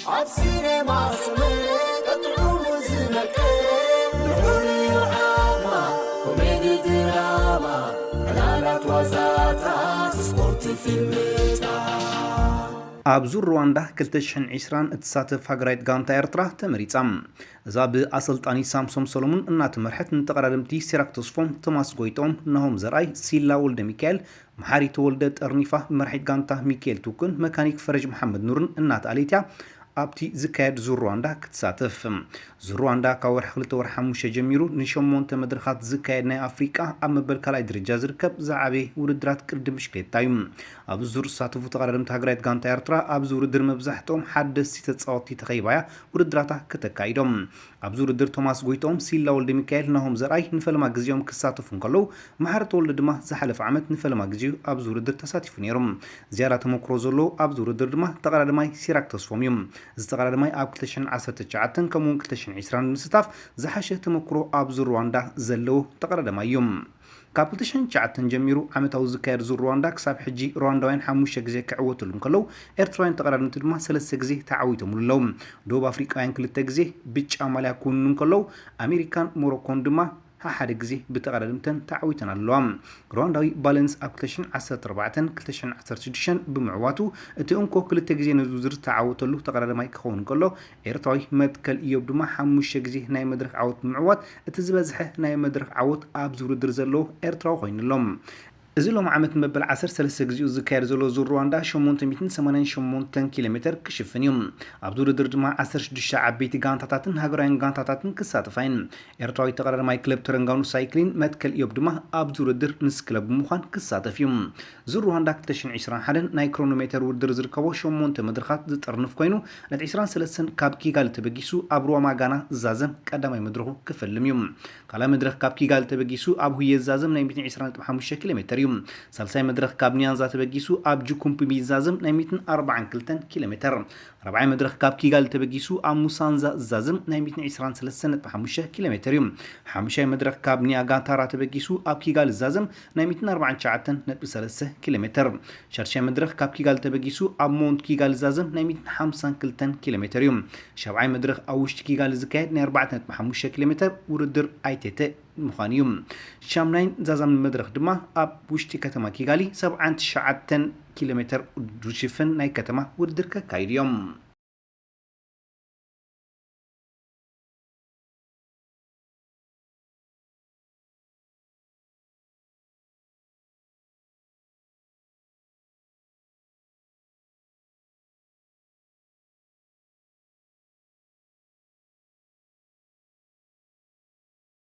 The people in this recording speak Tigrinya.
ኣብ ሲኔማ ሰመረ ቀጥዑሙ ዝመቀ ንዑርዩ ዓማ ኮሜዲ ድራማ ዕላላት ዋዛታት ስፖርት ፊልምታት። ኣብ ዙር ሩዋንዳ ክልተ ሽሕን ዕስራን እትሳተፍ ሃገራዊት ጋንታ ኤርትራ ተመሪጻ። እዛ ብኣሰልጣኒ ሳምሶም ሰሎሙን እናተመርሐት ንተቐዳደምቲ ሲራክ ተስፎም፣ ቶማስ ጎይቶም፣ ናሆም ዘርኣይ፣ ሲላ ወልደ ሚካኤል፣ መሓሪ ተወልደ ጠርኒፋ፣ መራሒት ጋንታ ሚካኤል ቱኩን መካኒክ ፈረጅ መሓመድ ኑርን እናተኣለይት እያ ኣብቲ ዝካየድ ዙር ሩዋንዳ ክትሳተፍ። ዙር ሩዋንዳ ካብ ወርሒ ክልተ ወርሒ ሓሙሽተ ጀሚሩ ንሸሞንተ መድረኻት ዝካየድ ናይ ኣፍሪቃ ኣብ መበል ካልኣይ ደረጃ ዝርከብ ዝዓበየ ውድድራት ቅድድም ብሽክሌታ እዩ። ኣብዚ ዙር ዝሳተፉ ተቐዳደምቲ ሃገራዊት ጋንታ ኤርትራ ኣብዚ ውድድር መብዛሕትኦም ሓደስቲ ተጻወትቲ ተኸይባያ ውድድራታ ከተካይዶም። ኣብዚ ውድድር ቶማስ ጎይቶም፣ ሲላ ወልደ ሚካኤል፣ ናሆም ዘርኣይ ንፈለማ ግዜኦም ክሳተፉ እንከለዉ፣ መሓሪ ተወልደ ድማ ዝሓለፈ ዓመት ንፈለማ ግዜኡ ኣብዚ ውድድር ተሳቲፉ ነይሩ። ዝያዳ ተመክሮ ዘለዎ ኣብዚ ውድድር ድማ ተቐዳዳማይ ሲራክ ተስፎም እዩ። እዚ ተቐዳዳማይ ኣብ ክልተ ሽሕን ዓሰርተ ትሽዓተን ከምኡውን ክልተ ሽሕን ዕስራን ብምስታፍ ዝሓሸ ተመክሮ ኣብዚ ሩዋንዳ ዘለዎ ተቐዳዳማይ እዩ። ካብ ክልተ ሽሕን ትሽዓተን ጀሚሩ ዓመታዊ ዝካየድ ዙር ሩዋንዳ ክሳብ ሕጂ ሩዋንዳውያን ሓሙሽተ ግዜ ክዕወትሉ እንከለዉ፣ ኤርትራውያን ተቐዳደምቲ ድማ ሰለስተ ግዜ ተዓዊቶምሉ ኣለዉ። ደቡብ ኣፍሪቃውያን ክልተ ግዜ ብጫ ማልያ ክውንኑ እንከለዉ፣ ኣሜሪካን ሞሮኮን ድማ ሓሓደ ግዜ ብተቐዳደምተን ተዓዊተን ኣለዋ። ሩዋንዳዊ ባለንስ ኣብ ክልተ ሽሕን ዓሰርተ ኣርባዕተን ክልተ ሽሕን ዓሰርተ ሽዱሽተን ብምዕዋቱ፣ እቲ እንኮ ክልተ ግዜ ነዚ ውድድር ዝተዓወተሉ ተቐዳዳማይ ክኸውን እንከሎ፣ ኤርትራዊ መትከል ኢዮብ ድማ ሓሙሽተ ግዜ ናይ መድረኽ ዓወት ብምዕዋት፣ እቲ ዝበዝሐ ናይ መድረኽ ዓወት ኣብዚ ውድድር ዘለዎ ኤርትራዊ ኮይኑ ኣሎ። እዚ ሎሚ ዓመት መበል ዓሰርተ ሰለስተ ግዜኡ ዝካየድ ዘሎ ዙር ሩዋንዳ ሸሞንተ ሚእትን ሰማንያን ሸሞንተን ኪሎ ሜተር ክሽፍን እዩ። ኣብዚ ውድድር ድማ ዓሰርተ ሽዱሽተ ዓበይቲ ጋንታታትን ሃገራውያን ጋንታታትን ክሳተፋ እየን። ኤርትራዊ ተቐዳዳማይ ክለብ ተረንጋኑ ሳይክሊን መትከል ኢዮብ ድማ ኣብዚ ውድድር ምስ ክለብ ብምዃን ክሳተፍ እዩ። ዙር ሩዋንዳ ክልተ ሽሕን ዕስራን ሓደን ናይ ክሮኖሜተር ውድድር ዝርከቦ ሸሞንተ መድረኻት ዝጥርንፍ ኮይኑ፣ ነቲ ዕስራን ሰለስተን ካብ ኪጋሊ ተበጊሱ ኣብ ሩዋማጋና ዝዛዘም ቀዳማይ መድረኹ ክፈልም እዩ። ካልኣይ መድረኽ ካብ ኪጋሊ ተበጊሱ ኣብ ሁየ ዝዛዘም ናይ ሚእትን ዕስራን ነጥቢ ሓሙሽተ ኪሎ ሜተር እዩ። ሳልሳይ መድረኽ ካብ ኒያንዛ ተበጊሱ ኣብ ጁኩምፒሚ ዝዛዘም ናይ ሚእትን ኣርባዓን ክልተን ኪሎ ሜተር። ራብዓይ መድረኽ ካብ ኪጋሊ ተበጊሱ ኣብ ሙሳንዛ ዝዛዘም ናይ ሚእትን ዕስራን ሰለስተን ነጥቢ ሓሙሽተ ኪሎ ሜተር እዩ። ሓሙሻይ መድረኽ ካብ ኒያጋታራ ተበጊሱ ኣብ ኪጋሊ ዝዛዘም ናይ ሚእትን ኣርባዓን ትሽዓተን ነጥቢ ሰለስተ ኪሎ ሜተር። ሻድሻይ መድረኽ ካብ ኪጋሊ ተበጊሱ ኣብ ሞንት ኪጋሊ ዝዛዘም ናይ ሚእትን ሓምሳን ክልተን ኪሎ ሜተር እዩ። ሻብዓይ መድረኽ ኣብ ውሽጢ ኪጋሊ ዝካየድ ናይ ኣርባዕተ ነጥቢ ሓሙሽተ ኪሎ ሜተር ውድድር ኣይቴተ ምዃኑ እዩ። ሻምናይን ዛዛምን መድረኽ ድማ ኣብ ውሽጢ ከተማ ኪጋሊ ሰብዓን ትሽዓተን ኪሎ ሜተር ዝሽፍን ናይ ከተማ ውድድር ከካይዱ እዮም።